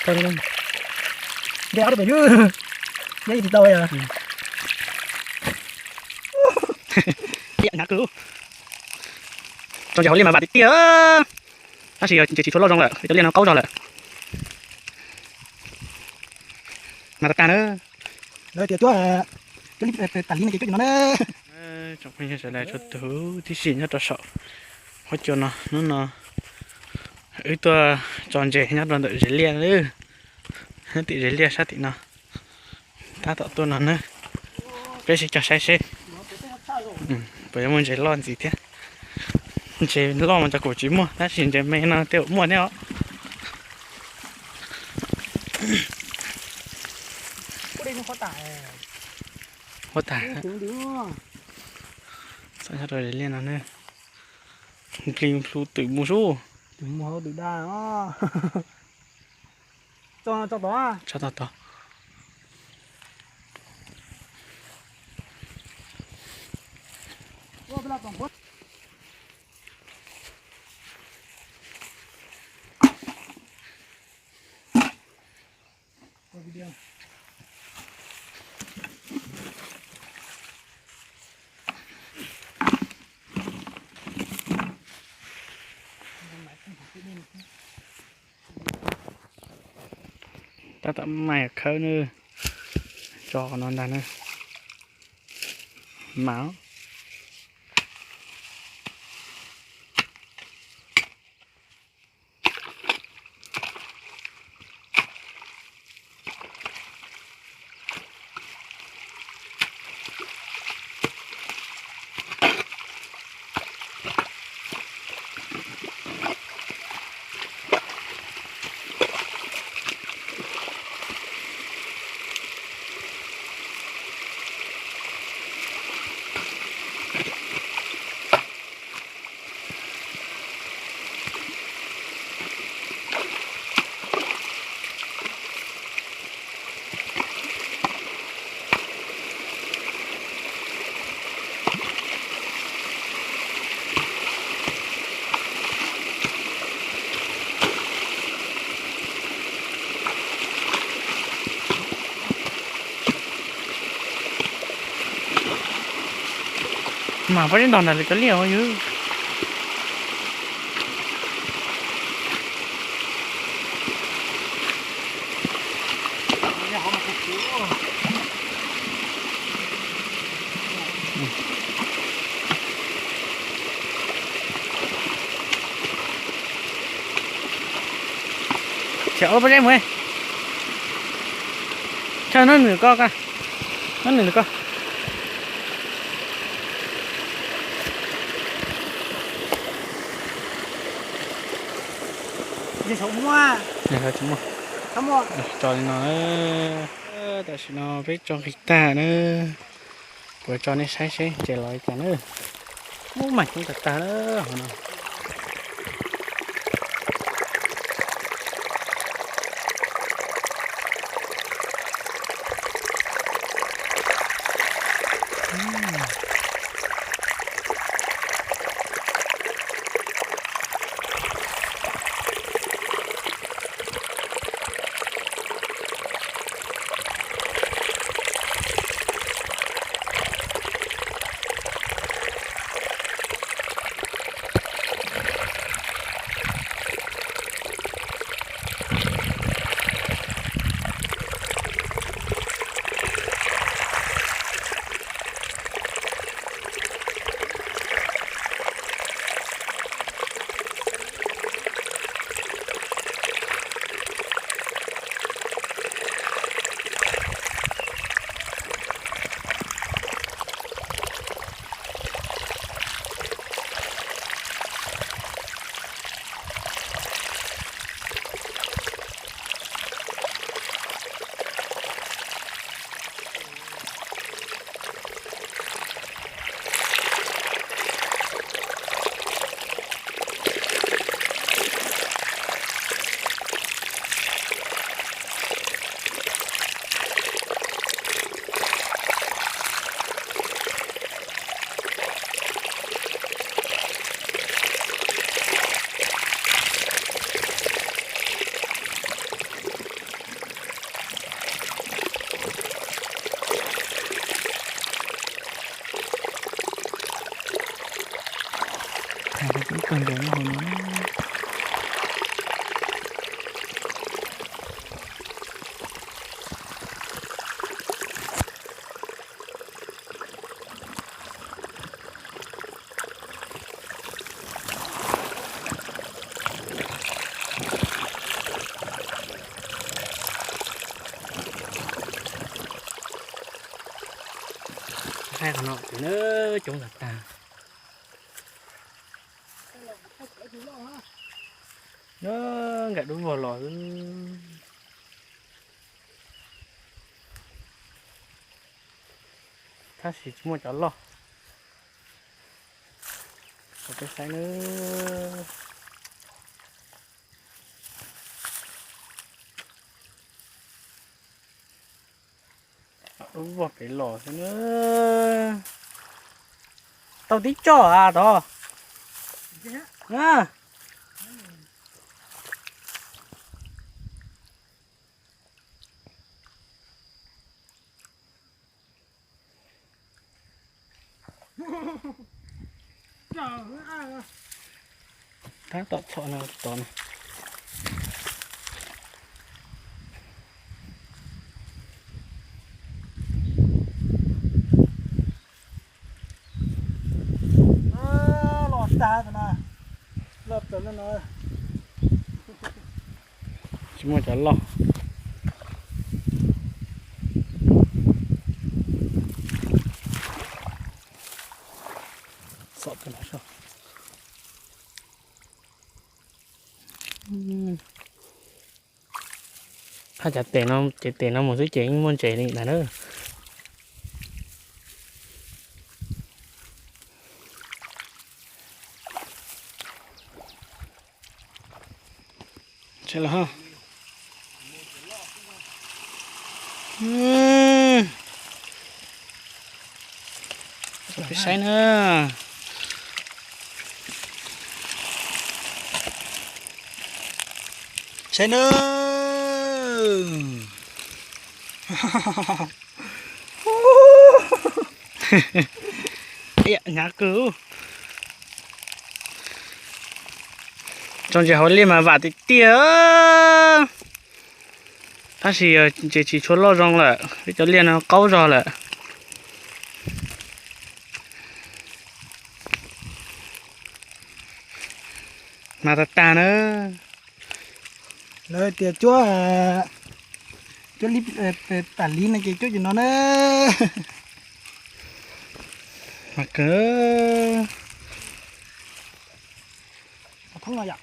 Nce ob pem, nce tsis tau yog. Tso ntses hauv liaj mas vam tiag tiag. Tab sis yog ces tsis tshua loj zoo lawm, cov liaj no qaub zog lawm. Mas tag tag na. Lawv tias cuab, cuab li, tas li no ces cuab li no na. Tsoom phooj ywg sawv daws txhua tus, tib si nyob rau saum huab cua no, hnub no wb tuaj tso ntses nyob rau ntawm zes liaj, nyob tim zes liaj sab tim no. Tab tom tuaj no na, peb sib cog saib seb puas yuav muaj ntses loj ntxiv thiab. Ntses loj mas cov kuv tsis muaj, tab sis ntses me no tej zaum muaj thiab os. Huab tas. Txog nyob rau zes liaj no na, nplig plhu twm mus sub. Twm mus hauv twm da. Tso tod, tso tod. Tab tom maj khawb na, tso qhov no ntag na. Mas Mas pob zeb ntog ntawm lawv cov liaj yog. Tsis ua pob zeb mus, chaw no nws ko, ko no nws ko. Tso li no, tam sim no peb tso nqis tag na. Kuv tso nej saib seb ntses los li cas na. Ub, mas coob tag tag hauv no. Ib tug ntev nyob hauv no. Haib qhov no ces na, coob tag tag. Nkawm dub vog los xwb. Tab sis tsis muaj cov loj. Kom peb saib nawb. Dub vog pem los xwb na. Tau tib tsob a tod. Tab tom txhom no tod na. Los tag no, los plaws no. Tsis muaj cov loj. Xom pem no. Haj cav tes no, ces tes no mus xwb ces yeej muaj ntses li ntag na. Saib na. Saib na. Hnyav kawg. Tso ntses hauv liaj mas vam tiag tiag. Tab sis ces tsis tshua loj zoo lawm, peb cov liaj no qaub zog lawm. Mas tag tag na. Lawv tias cuab, cuab li, pam liv no ces cuab cov no na. Mas kawg. Thoob no yom.